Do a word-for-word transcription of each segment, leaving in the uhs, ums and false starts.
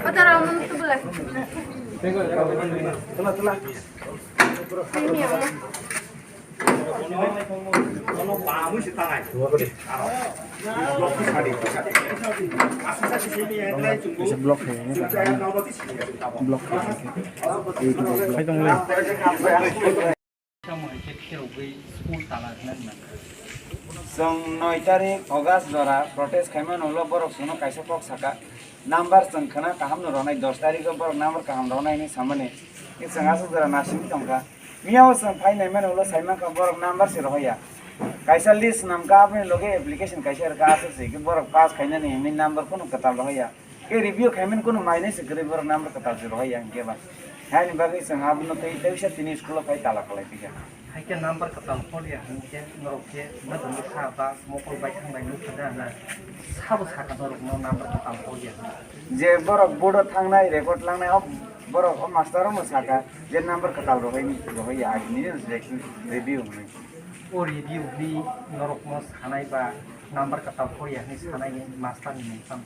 Atara, mama, tu boleh. Ini ya, mama. Block hai, block hai, block hai. Hai tong le. Chwng noi tarik August jora protest khaimani ulo borok chwngno kaisa kok saka, number chwng khwna kaham no rwnai, dos tarik o borok number kaham rwnai hinwi samani. Chwng aswk jora nasingwi tongkha. Miyao chwng phai nai mani ulo sai mankha borok number se rohorya. Kaisa list namkha, aboni loge application kaisa rwkha, aswk se borok pass khainani hinwi number kunu kwtal rohorya. Khe review khaimani kunu mainai se kwrwi borok number kwtal se rohorya hinkhe ba. Haini bagwi chwng abono tei teisa tini school o phai tala kwlai phikha. Haikhe number kwtal holiya hinkhe norok khe nadumkha ba mokol bai thang bai nukha da na. Sabo sakha norokno number kwtal holiya hinwi. Je borok board o thangnai, record langnai, o borok o master rokno sakha je number kwtal rohorya, rohorya, agini review hinwi. O review hinwi norokno sanai ba number kwtal holiya hinwi sanai ni master ni mung tamo?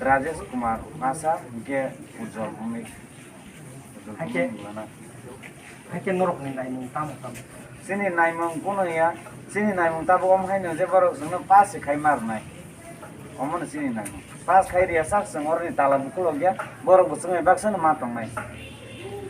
Rajesh Kumar Masa hinkhe Ujjwal Bhumik. Ujjwal Haikhe, Bhumik wngna. Haikhe norokni naimung tamo tamo? Chini naimung kunu ya, chini naimung tabuk omo haino je borok chwngno pass se khai ma rwnai. Omono chini naimung. Pass khai riya sak chwng oroni tala bukulok ya, borok bo chwngni baksa no ma tongnai.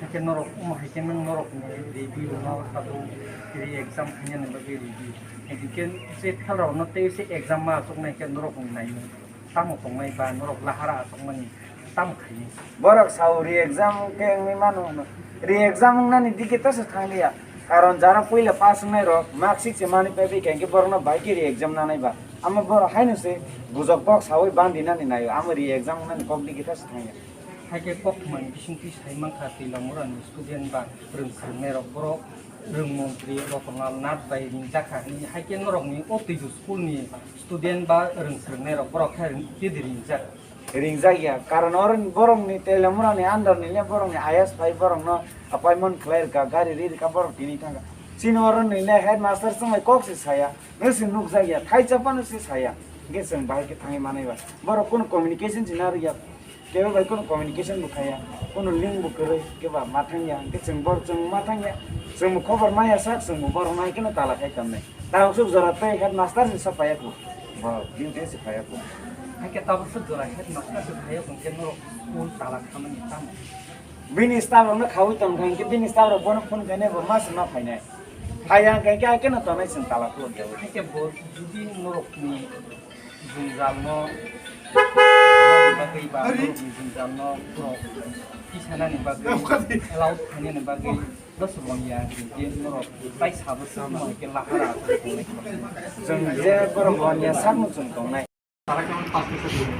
Haikhe norok, omo haikhe nwng norokni review no tabuk re-exam khainani bagwi review. Haikhe je fail rokno tei se exam ma achuknai khe norokni naimung tamo tongnai ba norok lahara achukmani tamo khainai? Borok sao re-exam khe wngwi mano hwno. Re-exam wngnani digi teso thangliya. Karon jara puila pass wngnai rok marksheet se manwi paibai khe borokno bai khe re-exam nanai ba. Amo borok haino se gujok kok saui bandi nani naio. Amo re-exam wngnani kok digi teso thangya. Haikhe koktwmani bisingtwi sai mankha Twilamurani student ba rwng swrwngnairok borok rwng montri Rotonlal Nath bai ringjak kha hinwi. Haikhe norokni o Teju school ni student ba rwng swrwngnairok borok khe ring-, kedi ringjak? Ringjak ya, karon oro borokni Twilamurani under ni le borokni I A S phai borokno appointment khlai rwkha, gari ri rwkha, borok tini thangkha. Chini oro ni le headmaster chwng bai kok se saya, nw se nukjak ya, thaicha phano se saya. Hwnkhe chwng bahai khe thangwi manai ba. Borok kunu communication se narwk ya. Kebo bai kunu communication bo khaiya, kunu link bo kwrwi, kebo ma thangya, hwnkhe chwng bor-, chwng ma thangya, chwng bo khobor maya sak, chwng bo borok nai kheno tala khai tongmani. Tabuk swk jora tei headmaster se sok phaiya kho, bo duty se phaiya kho. Haikhe tabuk swk jora headmaster se phaiya kho, hwnkhe norok school tala khamani tamo? Bini staff rokno khaui tong kha, hwnkhe bini staff rok bono phone khainai, bo ma se ma phainai. Phaiya hwnkhe, hwnkhe hai kheno tongnai chwng tala khuluk ya. Haikhe bo jodi norokni jwngjal no bagwi ba norokni jwngjal no borok tisanani bagwi, allow khainani bagwi, dos rwngya je norok tai sabo se mo ke lahara tongnai. Chwng je borok rwngya sakno chwng tongnai. তারা কেমন পাস করছে বলুন।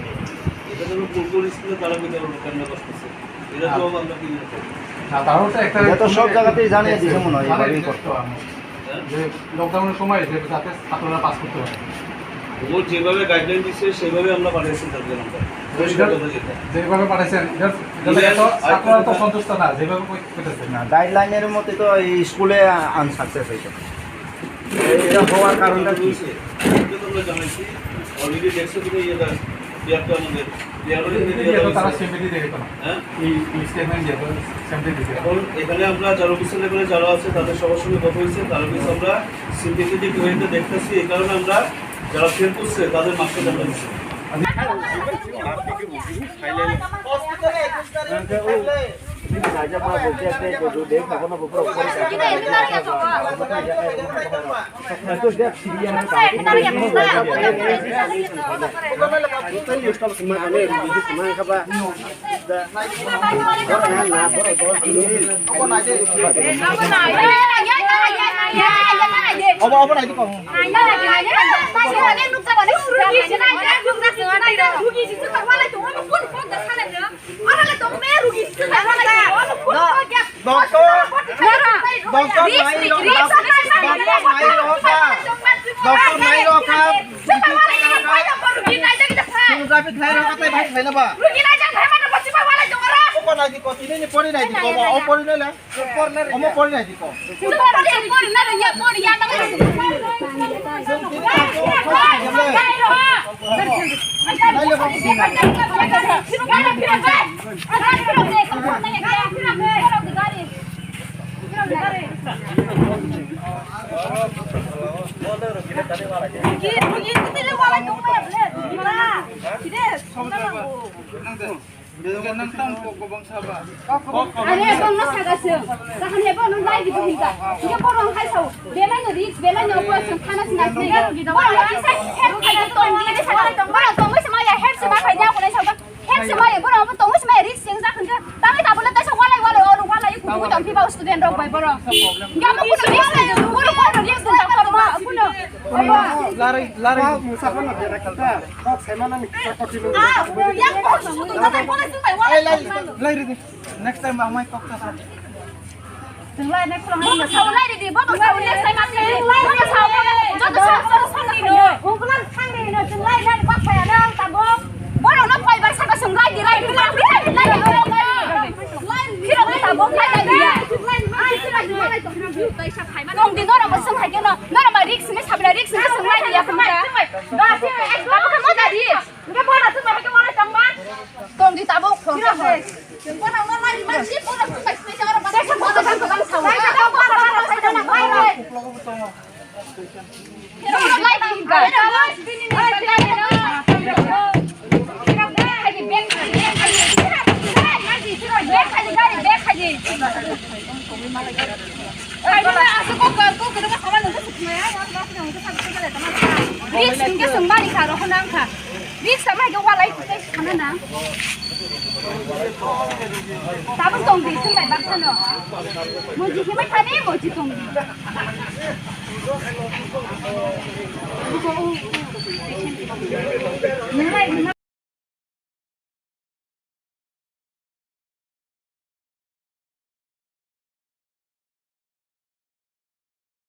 এটা তো পূর্ব স্কুলে তারা বিদ্যালয় কেন্দ্র করতেছে। এটা তো আমরা কি বলবো? না, তারাও তো একটা এটা তো সব জায়গাতেই জানিয়ে দিছে মনে হয়, তারা এইভাবেই করতে হবে। যে লকডাউনের সময় যে যাতে ছাত্ররা পাস করতে পারে। ও যেভাবে গাইডলাইন দিচ্ছে, সেভাবে আমরা পাঠাইছি তাদের আমরা। পরিষ্কার কথা যেটা। যেভাবে পাঠাইছেন, এটা, এটা ইভেন তো আর ছাত্ররা তো একটা সন্তুষ্ট না, যেভাবে কই-, করতেছে। না, গাইডলাইনের মতে তো এই স্কুলে আনসাকসেস হয়েছে। এটা হওয়ার কারণটা কি? এটা তো আমরা জানাইছি, অলরেডি দেখছো তুমি ইয়েটা, ইয়ারটা আমাদের, ইয়ারটা এটা তো তারা সিম্পেথি দেখে তো না। হ্যাঁ? এই, এই স্টেটমেন্ট দিয়ে তো সিম্পেথি দেখে না। এখন এখানে আমরা যারা অফিসার লেভেলে যারা আছে, তাদের সবার সঙ্গে কথা হয়েছে, তারা বলছে, "আমরা সিম্পেথেটিক ওয়েতে দেখতেছি, এই কারণে আমরা যারা ফেল করছে, তাদের মার্কটা জানাচ্ছি।" Obo, obo nai di kong. Doctor, doctor nai rok, doctor nai rok kha, doctor nai rok kha, sonography khlai rok kha, tai bai khlai na ba? Nai di ko, tini ni pori nai di ko, o pori nai le. Omo pori nai di ko. Nang tam kok gobang saba. Are, bong no saga se. Sahan he bong no lai di bong ka. Ye bong rong hai sao. Belai no risk, belai no operation thana sina sini. Bong no kisa her khai to ni sa. Bong no tong mai sama ya her sama khai ya ko lai sao. Her sama ya bong no tong mai sama risk sing sa khun. Tang ta bole ta sa walai walai o walai ku ku tong pi ba student rok bai boro. Ya mo ku risk, ku risk ta ko ma ku no. Larry, Larry. Kok musa phano berak kha. Kok saimano ni kisa koti lo. Ah, yang kok susu tu jangan boleh sampai. Lai, lai, lai, lai. Next time amai kok ta sa. Lai, next time. Bobo sao lai di, bobo sao next time amai. Bobo sao, joto sao, sao, sao ni no. Ungkulan sang ni no, lai, lai, kok saya na, tabok. Borok no koi bar saka sung lai di, lai di, lai di, lai di, lai di. Phirok ni tabok lai lai di ya. Ai, phirok ni lai tong phirok ni. Tong di norok bo sung hai khe no. Norok ba risk ni sabla risk ni sung lai di ya khum ta. Ba se ek tabok mo da di. Nge bo na sung hai khe mo lai tong ba. Tong di tabok khum ta. Borok no lai di ma si borok sung bai sung bai sa oro ba. Tesa mo da sang ko bang sa. Lai di. Risk hingke chwng mani kha, rw nang kha. Risk sama hingke walai kutai sana na. Tabuk tong di, chwng bai baksa no. Moji himai thani, moji tong di.